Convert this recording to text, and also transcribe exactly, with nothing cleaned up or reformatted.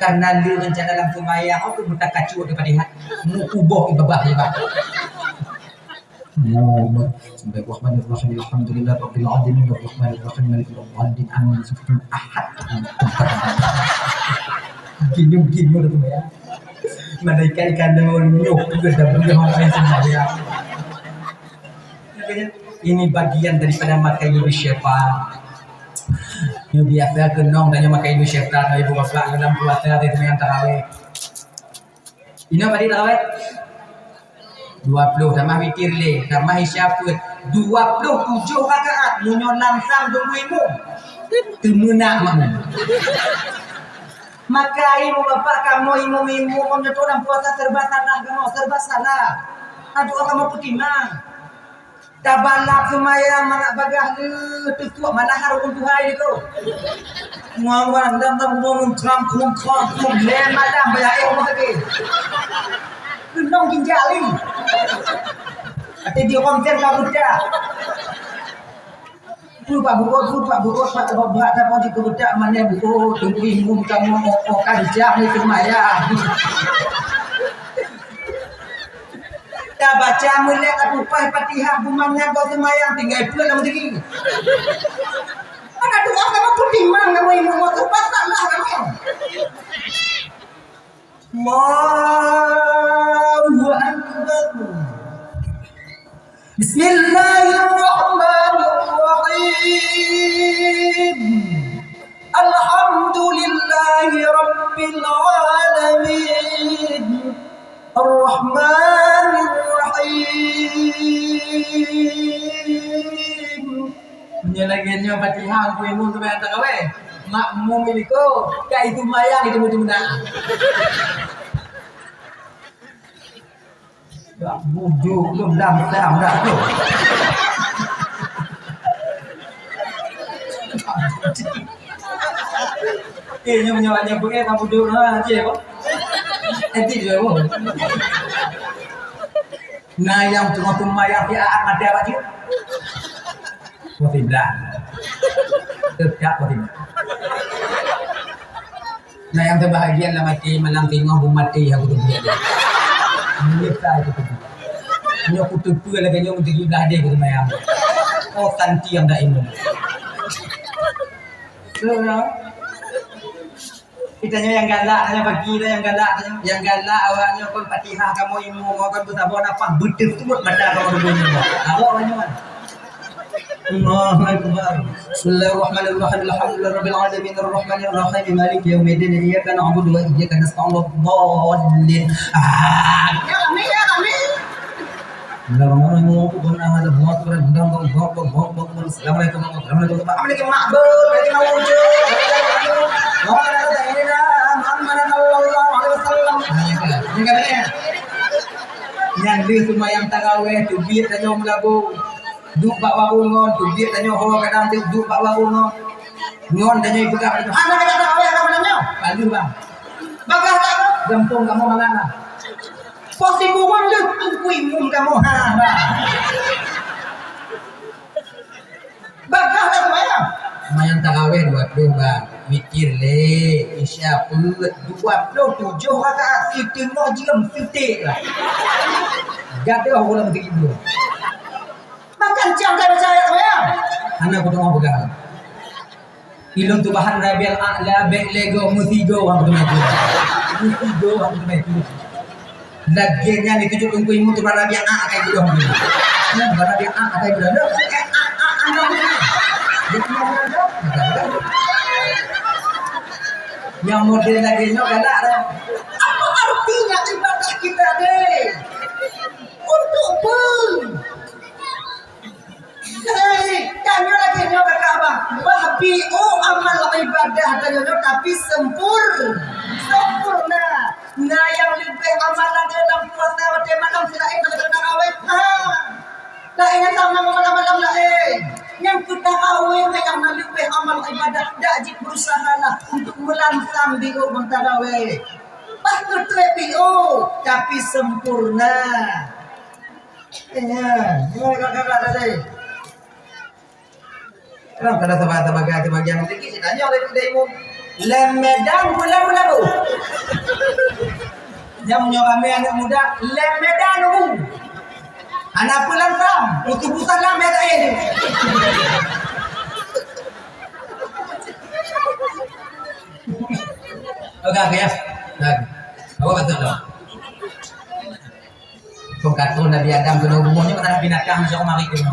Karena le rencana lam seumayang, oh, tu meutakacuk di Fatihah. Meukuboh di babah, di babah. Allahu Akbar. Bismillahirrahmanirrahim. Alhamdulillah Rabbil Alamin. Arrahmanirrahim. Maliki Yaumiddin. Amin. Ahad. Gini, gini tu ya. Malaikat ikan daun nyok juga dah boleh orang lain sembahyang. Ini bagian daripada makai ilu syaitan. Nyoe biasa keunong dan nyoe makai ilu syaitan, ibu bapak dalam puasa ada yang tarawih. Inoe padit tarawih? Dua puluh, tamah witir lé, tamah isya peuet. Dua puluh tujoh rakaat, meunyoe langsang dulu imum. Teumeunak makmum. Maka ibu bapak kamoe imum-imum, meunyoe dalam puasa serba salah kamoe, serba salah. Aduh, kamoe peutimang. Tabalap seumayang mangat bagaih leuh teusuak manahar ureueng tuha itu. Ngawan dan dan ngomong kram krum kram krum lé malam bayar eh rumah sakit. Keunong ginjal ni. Ati di konten ka budak. Lupa buat, lupa buat, pak buat apa di budak mana buat tunggu imum kamu oh kan jam itu seumayang. Tabaca mulai ka tupai Fatihah, bumangat bak seumayang, tinggai peuet lam sigi. Mana doa kamu peutimang kamu imum, mau terpaksa lah kamu. Allahu Akbar. Bismillahirrahmanirrahim. Alhamdulillahi Rabbil Alamin. Ar-Rahmanir Rahim. Nyoe lagèe nyoe Fatihah, Teungku Imum seumayang tarawèh. Makmum iliko, ka itu mayang itu meuteumeunak. Dak bujuk lom dam dam dak tu. Eh, nyoe, nyoe, nyoe, bukan kamu duduk ha, je apa? Edit je apa? Nah, yang tengah tu mayang di aat mati apa je? Musibah. Tetap musibah. Nah, yang terbahagia dalam hati malam tengah bu mati aku tu. Menyesal itu tu. Nyoe aku teupeu lagèe nyoe untuk iblah deh aku seumayang. Oh, santi yang dah imum. Kita nyoe nyang galak, nyoe bagi dah nyang galak, nyang galak awak nyoe kon Fatihah kamoe imum, kon beusabô nafah beuteusuet mata kamoe dulu nyoe. Awak nyoe. Allahu Akbar. Bismillahirrahmanirrahim. Alhamdulillahirabbil alamin, arrahmanirrahim, maliki yaumiddin, iyyaka na'budu wa iyyaka nasta'in, waladdallin. Ah, ya amin, ya amin. Assalamualaikum warahmatullahi wabarakatuh. Assalamualaikum warahmatullahi wabarakatuh. Assalamualaikum warahmatullahi wabarakatuh. Muhammad sallallahu alaihi wasallam. Nyan lé seumayang tarawèh, teubiet tanyoe meulabu. Duek bak warong ngon, teubiet tanyoe ho kadang teubiet duek bak warong ngon. Ngon tanyoe peugah, "Hana ka tarawèh, hana ka tarawèh." Lalu bang. Bagah tak? Gampông kamoe malam lah. Pos ibu wang leuh tungkui mum kamoe ha. Bagah lah seumayang. Seumayang tarawèh dua puluh bang. Witir lé, isya peuet, dua puluh tujoh rakaat, siteungoh jeuem sutek lah. Gadoh ulang tiga puluh. Makan cang tak percaya seumayang. Hana kuteungoh peugah. Ilôn teubahan Rabiul A'la bèk lego meusigo ureueng teumèe tu. Meusigo ureueng teumèe tu. Lagèe nyan itu juk lungkui mu teubahan Rabiul A'la kai gudong tu. Teubahan Rabiul A'la kai gudong. Loh, eh, a, a, a, a, a. Nyang model lagèe nyoe galak dah. Apa artinya ibadah kita deh? Untuk pun. Hei, tanyoe lagèe nyoe kata abang, bah piôh amal ibadah tanyoe nyoe tapi sempur-, sempurna. Na nyang leubeh amalan dalam puasa watèe malam seulaén daripada tarawèh. Ha. Laén nyang sama malam-malam laén. Nyang keu tarawèh nyang na leubeh amal ibadah, dak jih berusahalah untuk meulansang piôh ngon tarawèh. Bah beutôi piôh, tapi sempurna. Ya, nyoe kakak tadi. Kenapa ada sabar-sabar ke bagian lagi? Saya tanya oleh Pak Imum. Lem Medan bulan-bulan tu. Nyang meunyoe ramé aneuk muda, lem Medan tu. Aneuk peue lam Sam, utus pusat lam Medan. Oke, oke, ya. Oke. Apa kata lo? Pengkatul Nabi Adam kena hubungannya kata binatang, macam mari kena.